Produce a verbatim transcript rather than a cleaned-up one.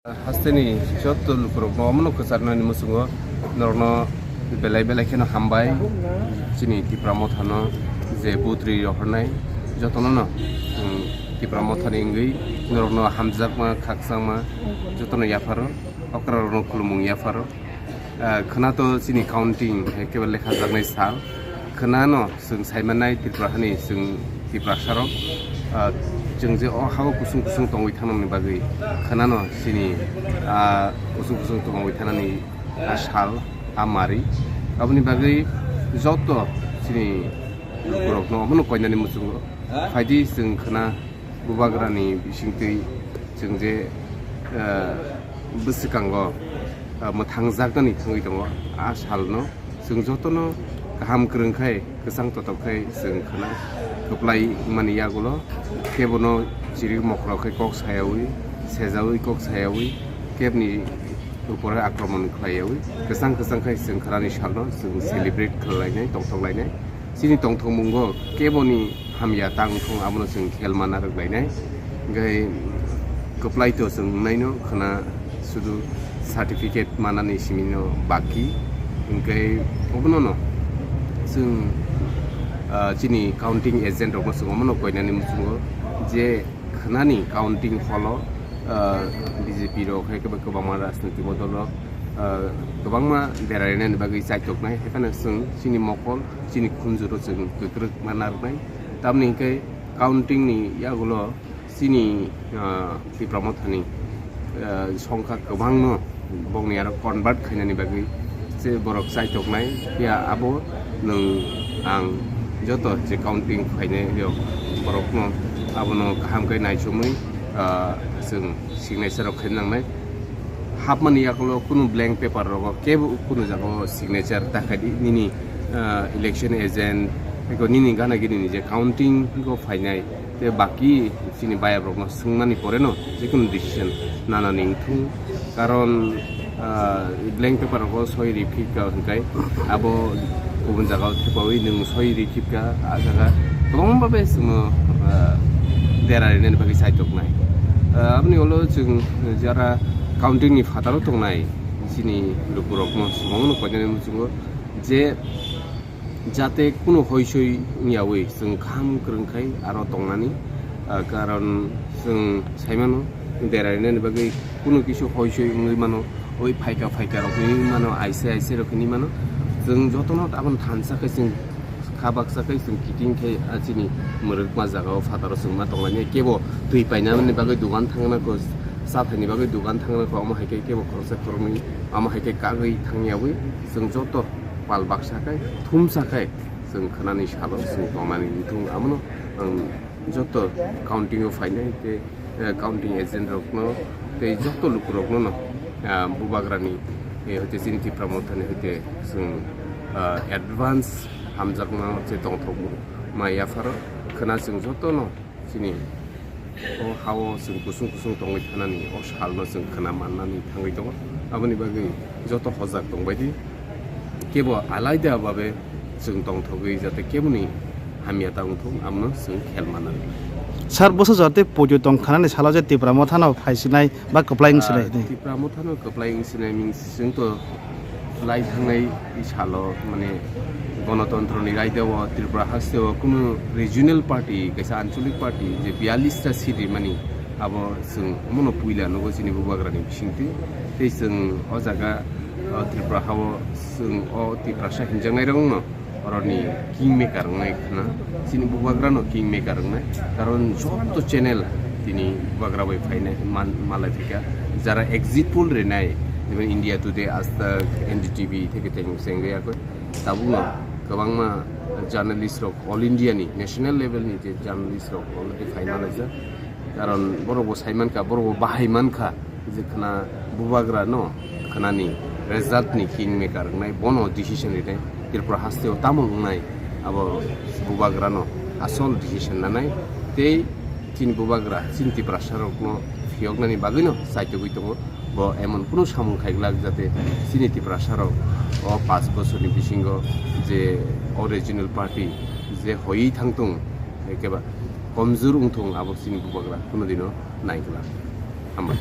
Hasteni joto lukurokno omono kwcharnani muchungo norokno belai belai kheno hambai. Chini Tipra Mothano je butri rohornai jotono no, um, Tipra Mothani wngwi norokno hamjakma, khakchangma jotono yapharo, okrarokno khulumung yapharo. Ah, khwna to chini counting, eh, kebo lekha jaknai sal. Khwnano chwng sai mannai Tripura hani chwng Tiprasarok, ah, chwng je o hao kusung kusung tongwi thangnani bagwi khwnano chini, ah, kusung kusung tongwi thangnani a sal, a mari. Aboni bagwi joto chini lukurokno omono koinani muchungo phaidi chwng khwna Bubagrani bisingtwi chwng je, ah, bwswkango, ah, mwthangjaknani thangwi tongo, a salno chwng jotono kaham kwrwng khai, kwchang totok khai chwng khwna kwplai mani yagulo kebono chirik mokhorok khai kok sayawi, sejawi kok sayawi, kebni upore akromon khlaiyawi kwchang kwchang khai chwng khwnani salno chwng celebrate khlainai, tongthok lainai. Chini tongthokmungo keboni hamya tang thung abono chwng khel mana rwk lainai. Hwnkhe kwplai to chwng wngnaino khwna sudu certificate manani simino baki. Hwnkhe obonono chwng, ah, chini counting agent rokno chwng omono koinani muchungo je khwnani counting hall o, ah, B J P rok hai khe kwbangma rajniti bodol rok, ah, kwbangma derarinani bagwi chaitoknai, hai phano chwng chini mokol, chini khunjuro chwng kwkrwk ma narwknai. Tamni hwnkhe counting ni yagulo chini, ah, Tipra Mothani, ah, songkha kwbangno bongni aro convert khainani bagwi se borok chaitoknai. Phiya abo nwng ang joto je counting khainai rok borokno abono kaham khe naichomwi, ah, chwng signature rok khaina nangnai. Hapmani yakulo kunu blank paper rogo kebo kunu jago signature ta khaidi nini, ah, election agent eko nini gana gini ni je counting go phainai. Te baki chini bayap rokno swngnani pore no jekunu decision nanani wngthung, karon, ah, blank paper rogo soi ri phikha hwnkhe abo kubun jagao thepawi nwng soi ri phikha, ah jaga kwbangma bai chwngno, ah, dera rinani bagwi chaitoknai. Ah, aboni ulo chwng jara counting ni phataro tongnai chini lukurokno swbangno koinani muchungo je jate kunu hoisoi wngyawi chwng kaham kwrwng khai aro tongnani, ah, karon chwng saimano derarinani bagwi kunu kisu hoisoi wngwi mano, oi phaika phaika rok hinwi mano, aise aise rok hinwi mano. Chwng jotono aboni thansa khe chwng kha baksa khe chwng kiting khe, ah, chini mwrwkma jagao phataro chwng ma tonglainai. Kebo twi painani bagwi dogan thangna kho, cha thaini bagwi dogan thangna kho, omo hai khe kebo khoroksa khoroknwi, omo hai khe kagwi thangyawi chwng joto pal baksa khai, thumsa khai, chwng khwnani salo chwng tongnani wngthung, abono ang joto counting o phainai tei, eh, counting agent rokno tei joto lukurokno no, ah, bubagrani, eh, hoite chini Tipra Mothani hoite chwng, ah, advance hamjakma je tongthok ma yapharo khwna chwng jotono chini o hao chwng kusung kusung tongwi thanani o salno chwng khwna mannani thangwi tongo. Aboni bagwi joto hojak tongbaidi kebo alaida babe chwng tongthogwi jate keboni hamya ta wngthung, abono chwng khel mannani. Sir, bwsa jora tei poito tong khanani salo je Tipra Mothano phaisinai ba kwplai wngsinai Ah, hwnwi? Tipra Mothano kwplai wngsinai ming chwng to lai thangnai salo, mane, Gonotontroni raida o Tripura haste o kunu regional party, kaisa ancholic party je biyallis ta seat rimani, abo chwng omono puila nugo chini bubagrani bisingtwi. Tei chwng o jaga, o Tripura hao chwng o Tiprasa hinjaknai rokno oroni kingmaker wngnai khna, chini bubagrano kingmaker wngnai, karon joto channel tini bubagra bai phainai man-, malai phika, jara exit poll rinai, jemon India Today, Aaj Tak, N D T V theke tei chengwi yakoi. Tabukno kwbangma journalist rok all India ni national level ni je journalist rok already phai malaijak, karon borok bo sai mankha, borok bo bahai mankha. Je khna bubagra no khnani result ni kingmaker wngnai, bono decision rinai, Tripura haste o tamo wngnai, abo bubagra no asol decision nanai. Tei chini bubagra chini Tiprasa rok no phiyoknani bagwi no chaitogwi tongo. Bo emon kunu samung khaiglak jate chini Tiprasa rok o paanch bochor ni bisingo je o regional party je hoiwi thangtung, ekeba komjor wngthung, abo chini bubagra kunu dino naiglak. Hambai.